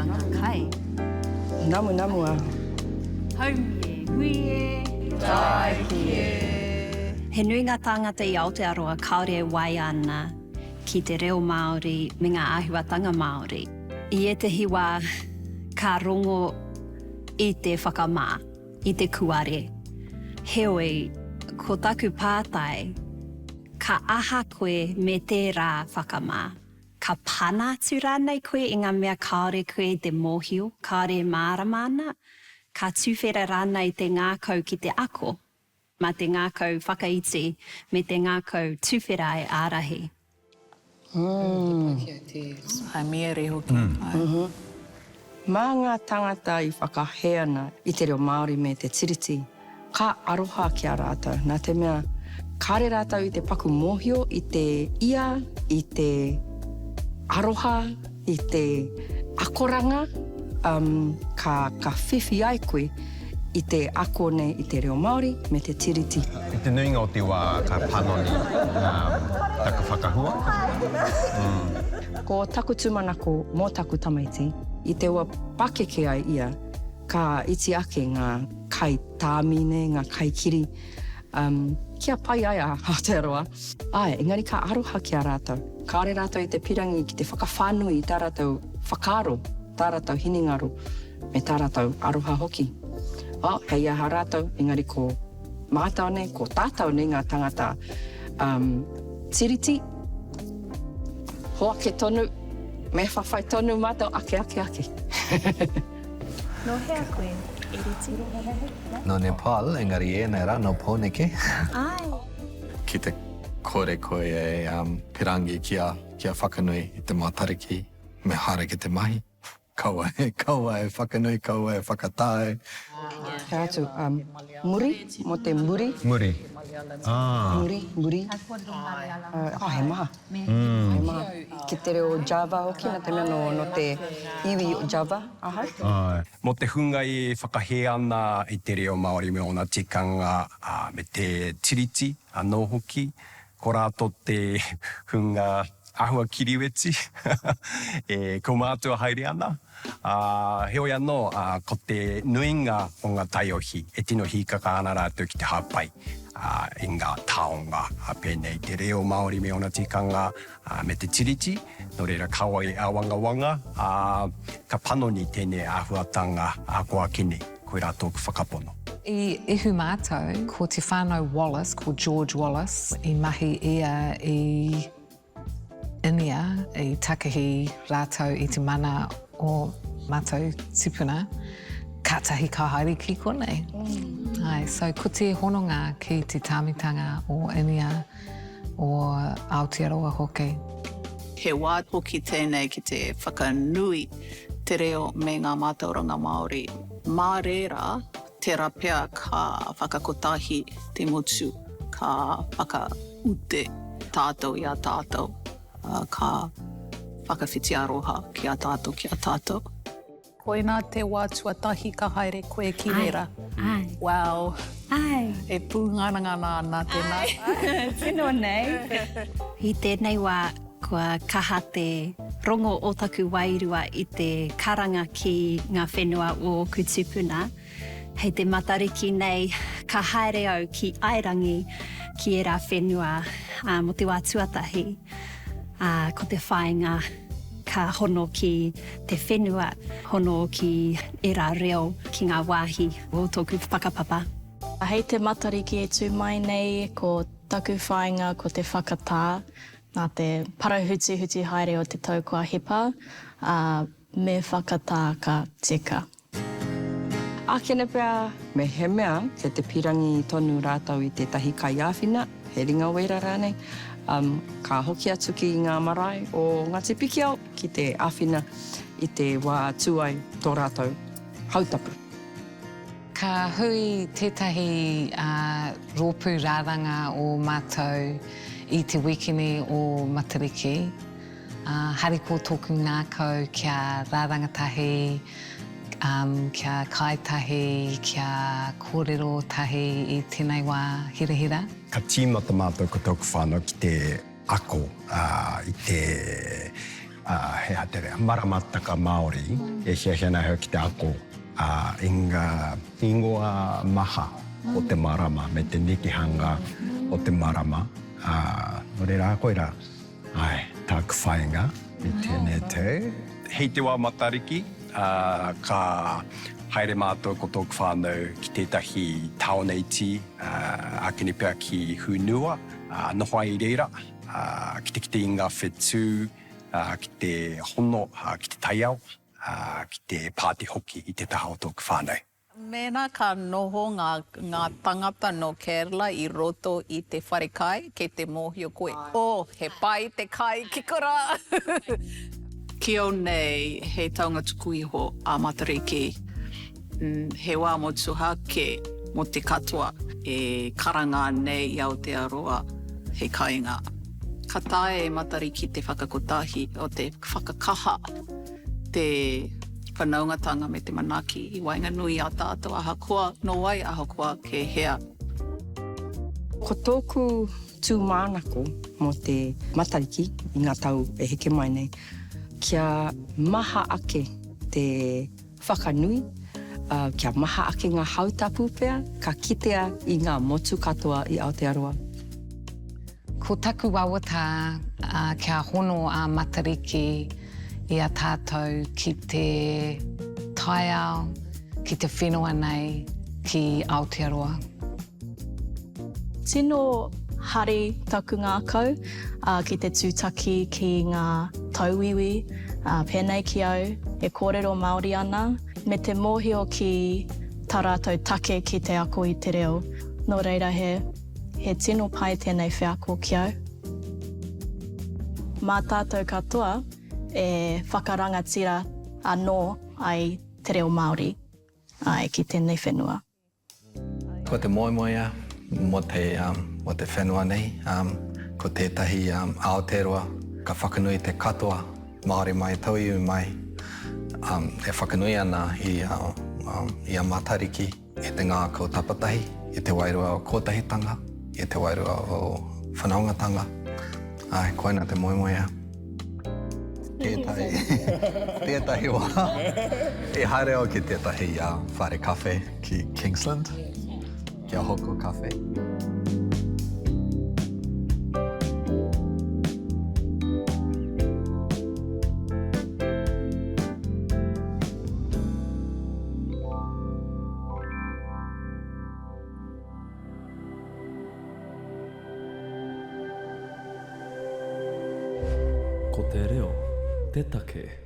ngā kai. Namunamu a. Haumi e, hui e. Tāiki e. He nui ngā tāngata i Aotearoa kāore e waia ana ki te reo Māori me ngā āhuatanga Māori. I ētehi wā ka rongo i te whakamā, i te kuare. Heoi, ko taku pātai, ka aha koe me tērā whakamā? Ka pana atu rānei koe i ngā mea kāore koe i te mōhio, kāore e mārama ana? Ka tuwhera rānei te ngākau ki te ako? Mā te ngākau whakaiti me te ngākau tuwhera e ārahi. Hai miere hoki. Mā ngā tāngata i whakahē ana i te reo Māori me te Tiriti, ka aroha ki a rātou, nā te mea kāre rātou i te paku mōhio i te ia, i te aroha, i te akoranga, um, ka, ka whiwhi ai koe i te ako nei i te reo Māori me te Tiriti. I te nuinga o te wā ka panoni taku whakahua. Ko taku tūmanako mō taku tamaiti, i te wa pakeke ai ia, ka iti ake ngā kai tāmi nei, ngā kai kiri, um, kia pai ai a Aotearoa. Āe, engari ka aroha ki a rātou. Kāore rātou i te pirangi ki te whakawhānui i tā rātou whakaaro, tā rātou hinengaro, me tā rātou aroha hoki. Oh, hei aha rātou, engari ko mātou nei, ko tātou nei ngā tangata um, tiriti, hoake tonu, me whawhai tonu mātou, ake, ake, ake. Nō hea koe, Eriti? Nō Nepal, engari ēnei rā, nō Pōneke. Āe. Ki te kore koe e pirangi kia, kia whakanui i te Matariki, me haere ki te mahi. Kaua e, kaua e whakanui, kaua e whakatā e. He atu, um, muri, mō te muri. Muri. Ah. Muri, muri. Uh, oh, he maha. He maha. Ki te reo Java hoki, nā te mea nō, nō te iwi o Java ahau. Āe. Mō te hunga e whakahē ana i te reo Māori me ōna tikanga, ā, me te Tiriti anō hoki, ko rātou te hunga āhua kiriweti e kaumātua haere ana, ā, heoi anō, ā, ko te nuinga o ngā taiohi e tino hīkaka ana rātou ki te hāpai, ā, i ngā taonga, ā, pēnei i te reo Māori me ōna tikanga, ā, me te Tiriti, nō reira kaua e āwangawanga, ā, ka panoni tēnei āhuatanga ā kō ake nei, koirā tōku whakapono. I ihu mātou, ko te whānau Wallace, ko George Wallace, i mahi ia i Inia, i takahi rātou i te mana o mātou tipuna, kātahi ka haere ki konei. Āe, so ko te hononga ki te tāmitanga o Inia, o Aotearoa hoki. He wā hoki tēnei ki te whakanui te reo me ngā mātauranga Māori. Mā reira, tērā pea ka whakakotahi te motu, ka whakaute tātou i a tātou, ka whakawhiti aroha ki a tātou, ki a tātou. Koinā te wā tuatahi ka haere koe ki reira. Āe. Āe. Wow. Āe. E pūnganangana ana tēnā. Āe. Tino nei. I tēnei wā, kua kaha te rongo o taku wairua i te karanga ki ngā whenua o ōku tūpuna. Hei te Matariki nei, ka haere au ki Airangi, ki ērā whenua, ā, mō te wā tuatahi. Ā, ko te whāinga ka hono ki te whenua, hono ki ērā reo, ki ngā wāhi o tōku whakapapa. Hei te Matariki e tū mai nei, ko taku whāinga ko te whakatā, nā te parahutihuti haere o te tau kua hipa, ā, me whakatā ka tika. Ākene pea, mehemea kei te pīrangi tonu rātou i tētahi kaiāwhina, he ringa wera rānei, um, ka hoki atu ki ngā marae o Ngāti Pikiao ki te āwhina i te wā tū ai tō rātou hautapu. Ka hui tētahi rōpū raranga o mātou i te wīkeni o Matariki. Ā, hariko tōku ngākau kia rāranga tahi, ā, kia kai tahi, kia kōrero tahi i tēnei wā hirahira. Ka tīmata mātou ko tōku whānau ki te ako i te. he aha te reo, maramataka Māori e hiahia ana ahau ki te ako i ngā ingoa maha o te marama me te nekehanga o te marama, ā, nō reira, koirā, āe, tāku whāinga i tēnei tau. Hei te wā Matariki, ā, ka haere mātou ko tōku whānau ki tētahi tāone iti, ā, ākene pea ki Hunua, ā, noho ai i reira. ā, ki te kite i ngā whetū, ā, ki te hono, ā, ki te taiao, ā, ki te pāti hoki i te taha o tōku whānau. Mēnā ka noho ngā, ngā tangata nō Kerala i roto i te whare kai, kei te mōhio koe, oh, he pai te kai ki korā! Ki au nei, he taonga tuku iho a Matariki. He wā motuhake mō te katoa e karanga nei i Aotearoa he kainga. Ka taea e Matariki te whakakotahi o te whakakaha te whanaungatanga me te manaaki i waenganui i a tātou ahakoa nō wai, ahakoa kei hea. Ko tōku tūmānako mō te Matariki i ngā tau e heke mai nei, kia maha ake te Whakanui, ā, kia maha ake ngā hautapu pea ka kitea i ngā motu katoa i Aotearoa. Ko taku wawata kia hono a Matariki i a tātou ki te taiao, ki te whenua nei, ki Aotearoa. Tino hari taku ngākau ki te tūtaki ki ngā tauiwi pēnei ki au e kōrero Māori ana, me te mōhio ki tā rātou take ki te ako i te reo. Nō reira he, he tino pai tēnei wheako ki au. Mā tātou katoa e whakarangatira anō ai te reo Māori, āe, ki tēnei whenua. Ko te moemoeā mō te, mō te whenua nei, ko tētahi Aotearoa ka whakanui te katoa, Māori mai, tauiwi mai, e whakanui ana i, i a Matariki, i te ngākau tapatahi, i te wairua o kotahitanga, i te wairua o whanaungatanga. Āe, koina te moemoeā. Tētahi, tētahi wā, i haere au ki tētahi whare kawhe ki Kingsland, kia hoko kawhe. Ko te reo te take.